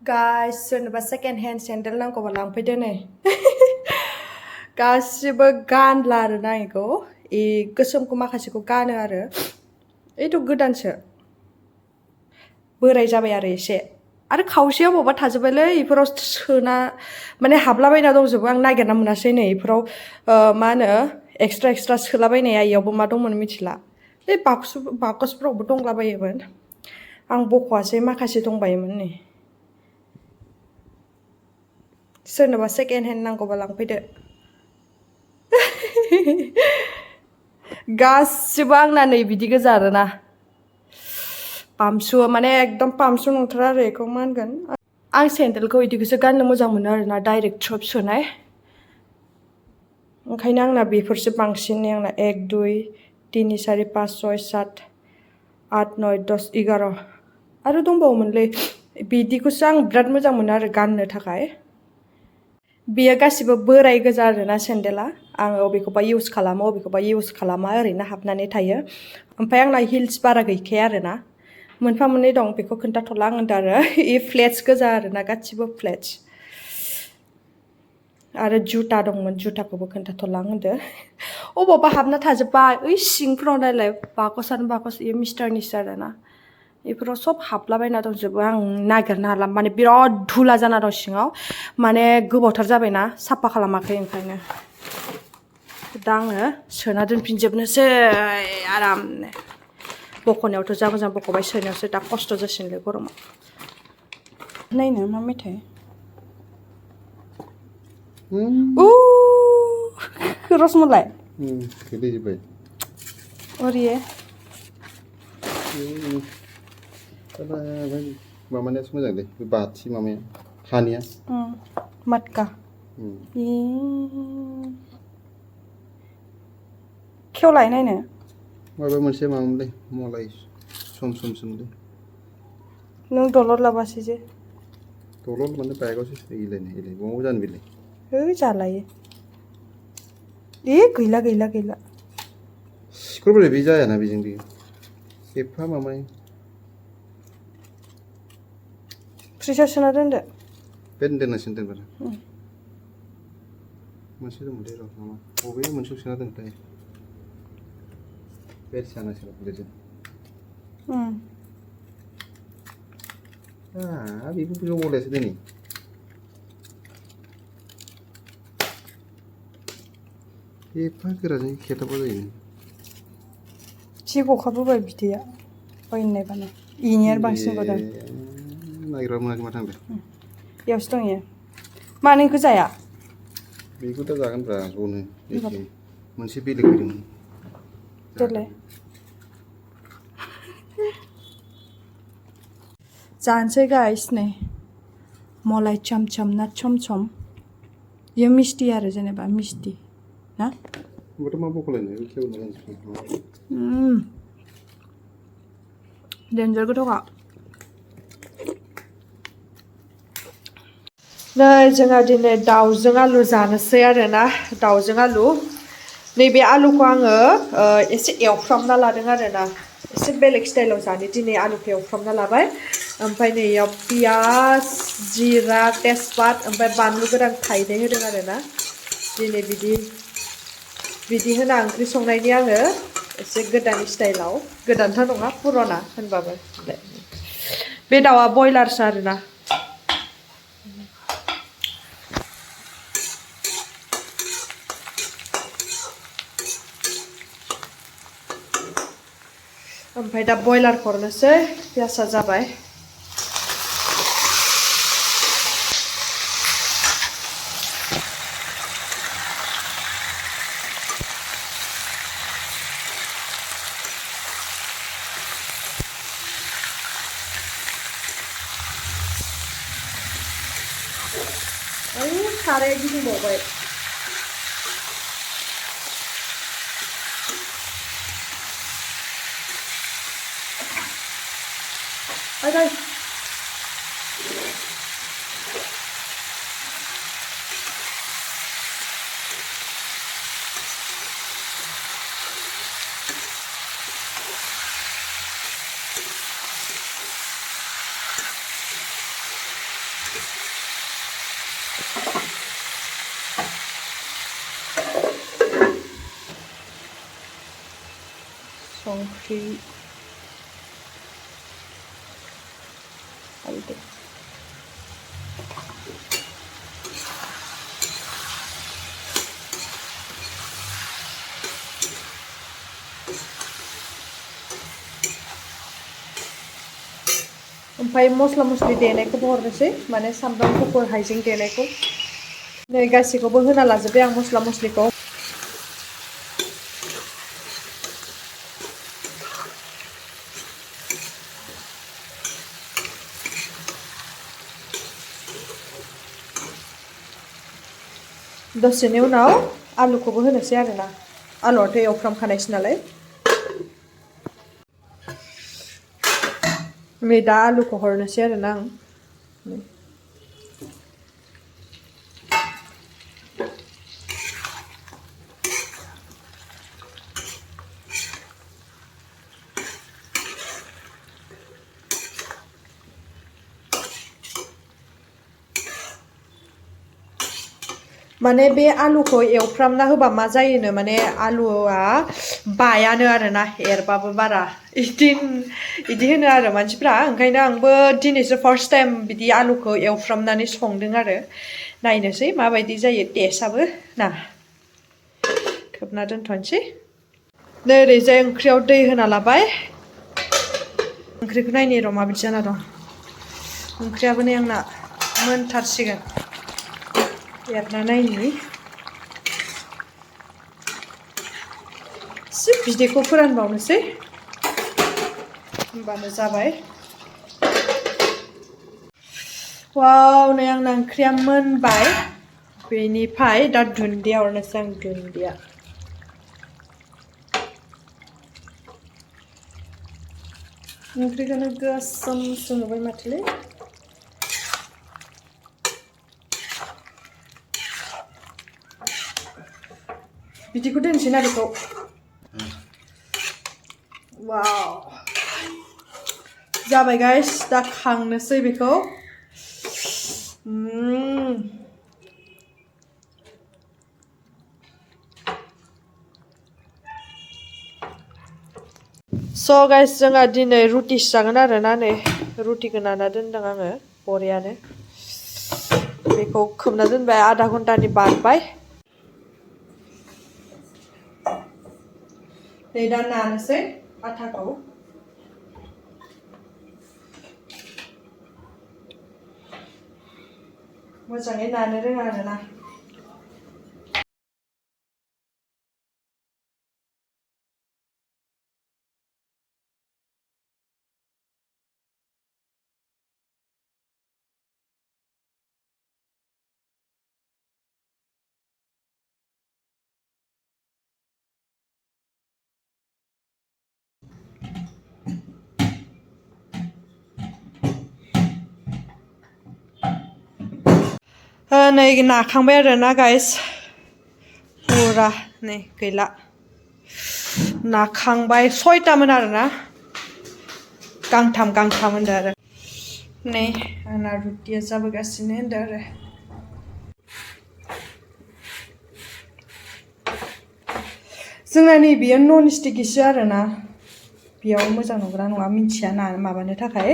Guys, Swrnwba second hand sandel नांगौबा लांफैदो नै गासिबो गानला आरोना इखौ गोसोमखौ माखासेखौ गानो आरो एथ' गोदानसो बोराय जाबाय आरो एसे आरो खावसेया बबावबा थाजोब्बायलै इफोराव सोना माने हाबलाबायना दंजोबो आं नागिरना मोनासै नै इफोराव मा होनो एक्सट्रा सोलाबायनाया इयावबो मा दंमोन मिथिला बे बाकसफ्रावबो दंलाबायोमोन आं बख'वासै माखासे दंबायोमोन नै सोरनोबा सेकेन्ड हेन्ड नांगौबा लांफैदो गासिबो आंना नै बिदि गोजा आरोना पाम्पसु माने एकदम पाम्पसु नंथारा आरो बेखौ मा होनगोन आं सेन्देलखौ इदिखौसो गाननो मोजां मोनो आरोना डाइरेक्ट थ्रोब सोनाय ओंखायनो आंना बेफोरसो बांसिन आंना 1 2 3 4 5 6 7 8 9 10 11 आरो दंबावोमोनलै बिदिखौसो आं बिराद मोजां मोनो आरो गाननो थाखाय बेयो गासिबो बोराय गोजा आरोना सेन्देला आङो अबेखौबा इउज खालामो अबेखौबा इउज खालामा ओरैनो हाबनानै थायो ओमफ्राय आंना हिल्स बारा गैखाया आरोना मोनफा मोननै दं बेखौ खोन्थाथ'ला आं होनदों आरो इ फ्लेट्स गोजा आरोना गासिबो फ्लेट्स आरो जुता दंमोन जुताखौबो खोन्थाथ'ला आं होनदों अबावबा हाबना थाजोब्बाय ओइ सिंफ्राव नायलाय बाकसानो बाकस इयो मिस्टारनिसो आरोना बेफोराव सब हाबलाबायना दंजोबो आं नागिरनो हाला माने बिराद धुला जाना दं सिङाव माने गोबावथार जाबायना साफा खालामाखै ओंखायनो दा आङो सोना दोनफिनजोबनोसै आरामनो बख'नायावथ' जा मोजां बख'बाय सोनायावसो दा खस्थ' जासिगोनलै गरमाव नायनो मा मेथाइ रसमलाई गोलैजोब्बाय ओरैये माबानायासो मोजांलै बे बाथि माबाया हानिया मटका खेवलाय नायनो माबा मोनसे माबामोनलै मलाय सम सोमलै नों दलर लाबासै जे दलर माने बाइकआवसो इलायनाय बबाव जानो बेलाय जालायो गैला सिख्र'बालाय बे जायाना बेजों बे एफा माबायो फ्रिजआव सोना दोनदो बे दोननांसिगोन दोनबालाय मोनसे दंमोनलै र' माबा बबे मोनसेयाव सोना दोनथाय बे सानासो बेजों बेखौ ज' गलायासो दिनै एफा गोराजों खेथाबा जायो जि गखाबोबाय बिदैया बायनायबानो इनिया बांसिन गदों नागिरबा मोनाखै माथो आंलाय बेयावसो दं इयो मानो इखौ जाया बेखौ दा जागोनब्रा ज'नो एखे मोनसे बेलेग फैदोंमोन देलाय जानोसै गाइस नै मलाई चमचम ना चमचम इयो मिस्टि आरो जेनेबा मिस्टि ना होमबाथ' मा बख'लायनो खेवनो होनसै डेन्जार गोथावखा नै जोंहा दिनै दाउजों आलु जानोसै आरोना दाउजों आलु नैबे आलुखौ आङो एसे एवफ्रामना लादों आरोना एसे बेलेग स्टाइलाव जानो दिनै आलुखौ एवफ्रामना लाबाय ओमफ्राय नै इयाव पियाज जिरा तेजपात ओमफ्राय बानलु गोरान थाइनै होदों आरोना दिनै बिदि होना ओंख्रि संनायनि आङो एसे गोदान स्टाइलाव गोदानथ' नङा पुराना होनबाबो बे दाउआ बयलारसो आरोना ओमफ्राय दा बयलार हरनोसै पियासा जाबाय साराया गिदिंबावबाय आदै संख्रि हालदै ओमफ्राय मस्ला मस्लि देनायखौबो हरनोसै माने सामब्राम गुफुर हाइजें देनायखौ नै गासैखौबो होना लाजोब्बाय आं मस्ला मस्लिखौ दसेनि उनाव आलुखौबो होनोसै आरोना आलुआथ' एवफ्रामखानायसै नालाय नै दा आलुखौ हरनोसै आरोना आं माने बे आलुखौ एवफ्रामना होबा मा जायोनो माने आलुआ बायानो आरोना एरबाबो बारा इदि होनो आरो मानसिफ्रा ओंखायनो आंबो दिनैसो फार्स्ट टाइम बिदि आलुखौ एवफ्रामनानै संदों आरो नायनोसै माबायदि जायो टेस्टआबो ना खोबना दोनथ'नोसै नै ओरैजाय ओंख्रियाव दै होना लाबाय ओंख्रिखौ नायनि र' माबायदि जाना दं ओंख्रियाबो नै आंना मोनथारसिगोन एरना नायनि एसे बिदैखौ फोरानबावनोसै होमबानो जाबाय वाव नै आंना ओंख्रिया मोनबाय बेनिफ्राय दा दुन्दिया हरनोसै आं दुन्दिया ओंख्रिखौनो गोसोमसो नुबाय माथोलै बिदिखौ दोनसै ना बेखौ वाव जाबाय गाइस दा खांनोसै बेखौ स' गाइस जोंहा दिनै रुटिसो जागोन आरोना नै रुटिखौ नाना दोनदों आङो बरियानो बेखौ खोबना दोनबाय आधा घन्टानि बारबाय नै दा नानोसै आटाखौ मोजाङै नानो रोङा आरोना नै नाखांबाय आरोना गाइस पुरा नै गैला नाखांबाय 6तामोन आरोना गांथाम होनदो आरो नै आंना रुटिया जाबोगासिनो होनदो आरो जोंना नै बियो नन स्टिकिसो आरोना बेयाव मोजां नंगौना नङा मिन्थिया ना माबानो थाखाय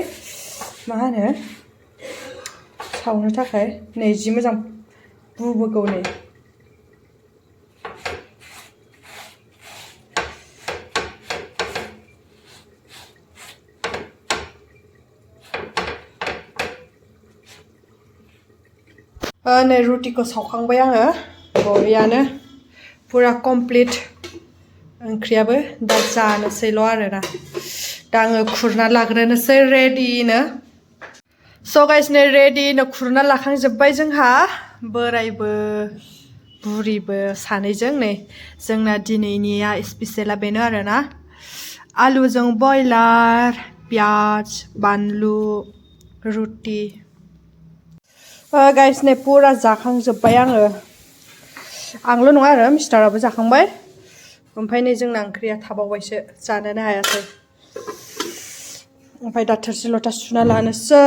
मा होनो सावनो थाखाय नै जि मोजां बुबोगौ नै नै रुटिखौ सावखांबाय आङो बरियानो पुरा कमप्लिट ओंख्रियाबो दा जानोसैल' आरोना दा आङो खुरना लाग्रोनोसै रेडिनो स' गाइस नै रेडिनो खुरना लाखांजोब्बाय जोंहा बोरायबो बुरिबो सानैजों नै जोंना दिनैनिया स्पेसियेला बेनो आरोना आलुजों बयलार पियाज बानलु रुटि गाइस नै पुरा जाखांजोब्बाय आंल' नङा आरो मिस्टाराबो जाखांबाय ओमफ्राय नै जोंना ओंख्रिया थाबावबायसो जानोनो हायासै ओमफ्राय दा थोरसि लथा सुना लानोसै